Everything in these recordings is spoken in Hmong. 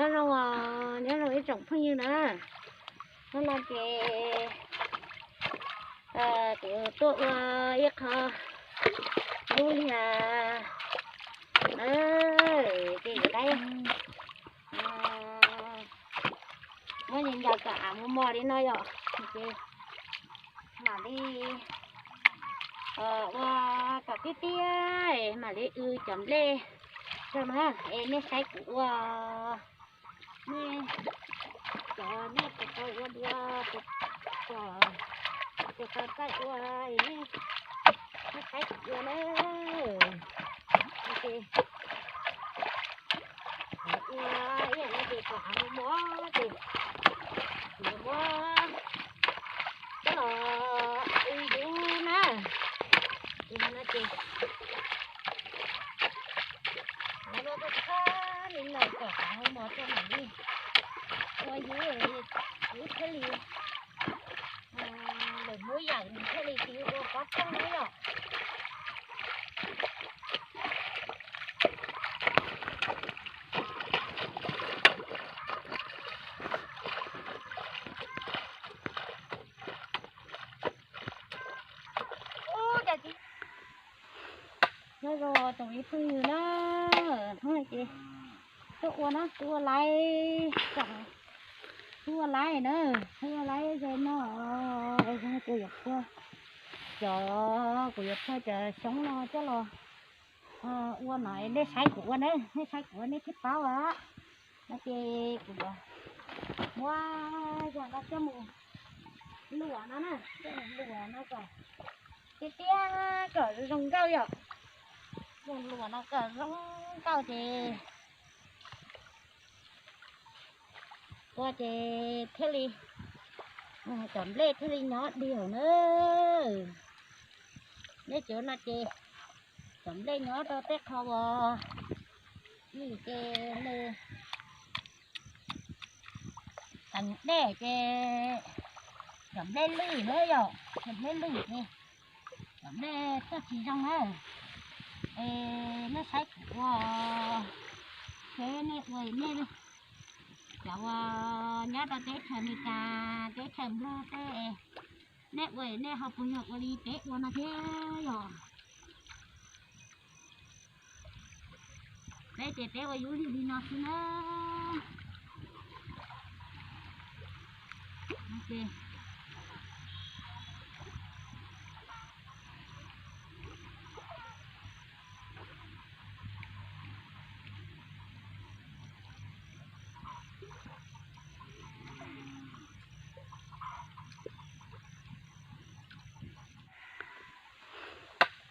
Nyob zoo, nyob zoo ib tsoom phooj ywg na. Hnub no ces kuv tuaj ua ib qho lub liag, ces kuv muab ncaws kom av mos mos li no yom, ces mam li ua kom tiaj tiaj, mam li w cov nplej rau na, es nej saib kuv ua, nej cov nej puas tau ua dua, puas tau txawj ua, nej saib kuv ua na. Ua ib yam no ces kom av mos mos ces kuv muab coj los ua yub na. Ces no ces av no txhob txhob li lawm kom av mos mos rau mam li ua yub, yub thiaj li lawm muab yam nws thiaj li tiv ua pob tooj na yom. Nyob zoo tsoom ib phooj ywg na, hnub no ces tuaj ua no, tuaj ua laib, tuaj ua laib na, tuaj ua laib ze no, kuv yuav phua, cov kuv yuav phua cov xyoob no coj los ua no, nej saib kuv ua na, nej saib kuv ua nej thiaj paub os. No ces kuv yuav muab yam no coj mus luam no na, coj mus luam no kom tiaj tiaj kom zoo nkauj yom. Mus luam no kom zoo nkauj ces ua ces thiaj li cov nplej thiaj li nyob dig na. Nyob cov no ces cov nplej nyob rau tej qho uas nim ces nws teev dej ces cov nplej lwj na yom, cov nplej lwj ces cov nplej tuaj tsis zoo na. Es nej saib kuv ua, ces nej ua nej, cov uas nyob rau teb chaws Amelikas, teb chaws Nplog tej, nej ua nej ho puas yog ua li peb ua no thiab yom? Peb ces peb ua yub li no xwb na.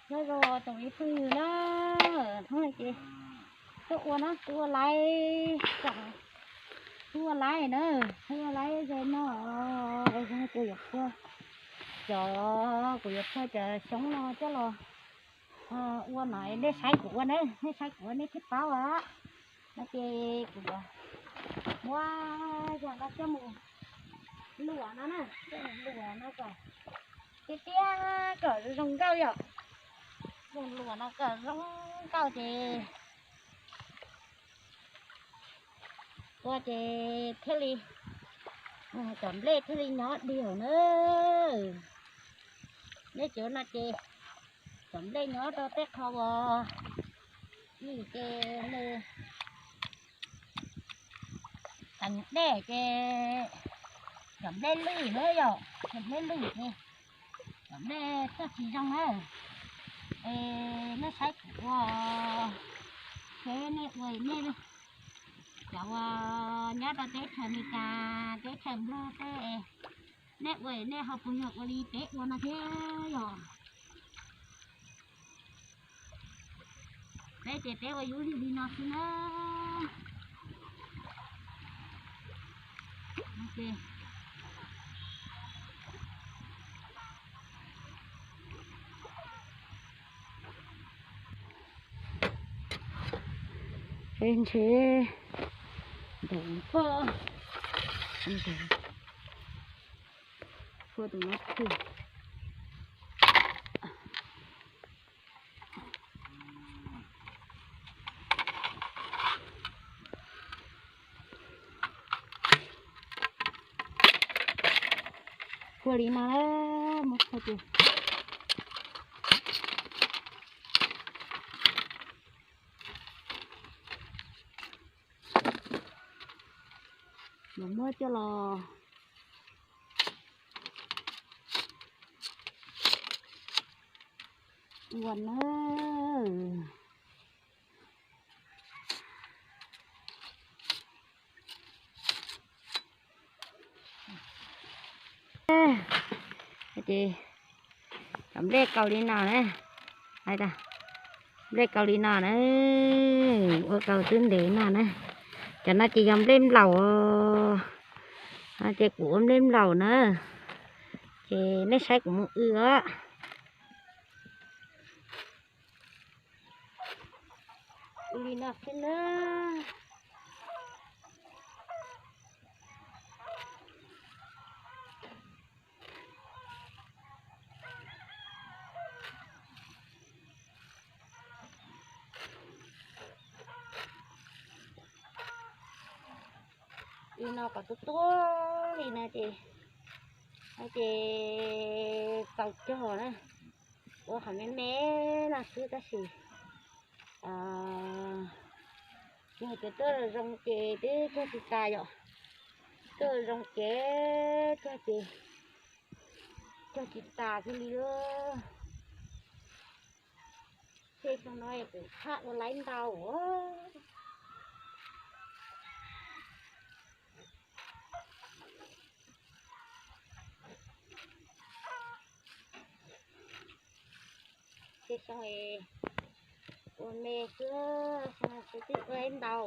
Nyob zoo tsoom ib phooj ywg na, hnub no ces tuaj ua no, tuaj ua laib, tuaj ua laib na, tuaj ua laib ze no, kuv yuav phua, cov kuv yuav phua cov xyoob no coj los ua no, nej saib kuv ua na, nej saib kuv ua nej thiaj paub os. No ces kuv yuav muab yam no coj mus luam no na, coj mus luam no kom tiaj tiaj kom zoo nkauj yom. Mus luam no kom zoo nkauj ces ua ces thiaj li cov nplej thiaj li nyob dig na. Nyob cov no ces cov nplej nyob rau tej qho uas nim ces nws teev dej ces cov nplej lwj na yom, cov nplej lwj ces cov nplej tuaj tsis zoo na. Es nej saib kuv ua, ces nej ua nej, cov uas nyob rau teb chaws Amelikas, teb chaws Nplog tej, nej ua nej ho puas yog ua li peb ua no thiab yom? Peb ces peb ua yub li li no xwb na. Ntshe ntaus poj, phua tus no. Ua li no na, muab tso ces muab coj los ua na. Ces cov nplej kaus li no na, hais tias nplej kaus li no na, ua kaus twb ntev no na. Cov no ces yog nplej nplaum, ces kuv ua nplej nplaum na, ces nej saib kuv mus w os. Li no xwb na. Li no kom tuab tuab li no ces, ces txaus cog na. Ua qhov me me no xwb tab sis yog cov tuaj zoo ces twb cog tsis tas yom. Tuaj zoo ces cog ces cog tsis tas thiaj li. Tej xyoo no kuv tshaj ua laib ntau. Tej xyoo ua me xwb, xyoo no twb ua laib ntau.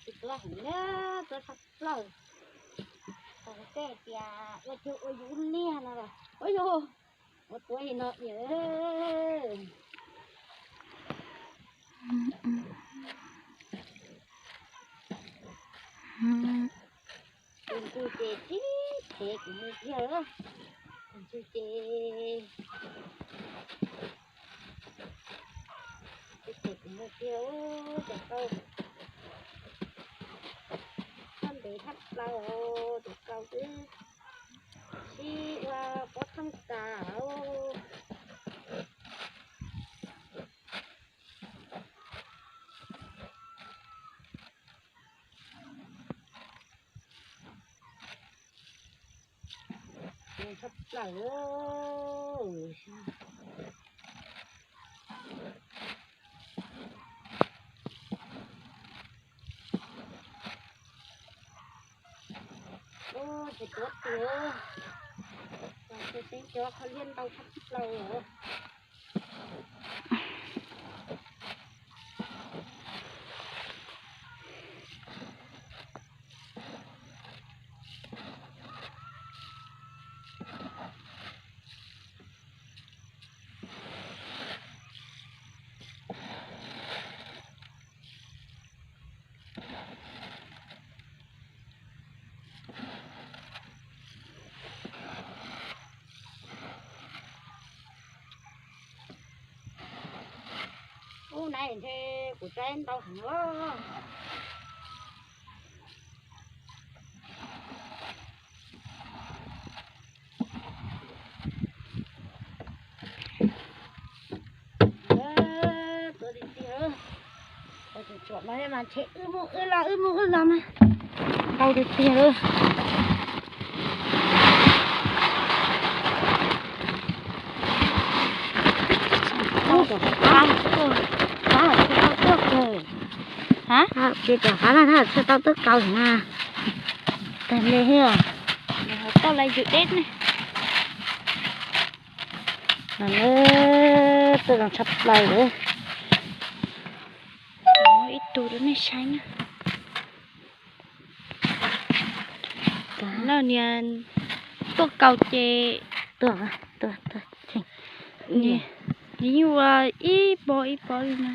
Tus tuav heev na, tuav tshaj plaws. Tau tej tias ua cuag ua yus liag no los ua yus ua tuav li no yom. Tus ntxhw ces tib phem kuv mus kiag, tus ntxhw ces tib phem kuv mus kiag, tus kaus txhob ntev thaj plaws, tus kaus twb sib ua pob thooj tas. Tshaj plaws. Ces tuav tiag, ces xeeb cov qhov liaj ntau tshaj plaws os. Ub, nais ntshe kuv tsaib ntau heev os. Tuav tiag tiag, tus tshuam no mas ntshe wb mus wb los wb mus wb los mas ntau tiag tiag lawm. Ub, cov qab, qab tsis tau tuaj kaus. Hab, tsis, cov qab no tsis tau tuaj kaus na. Tag li thiab. Tau lawv yus deb ne. Tuaj zoo tshaj plaws lawm. tus rau nej saib na. Lawm niag tuaj kaus ces tuaj, tuaj, tuaj, yeej ua ib pob ib pob li no.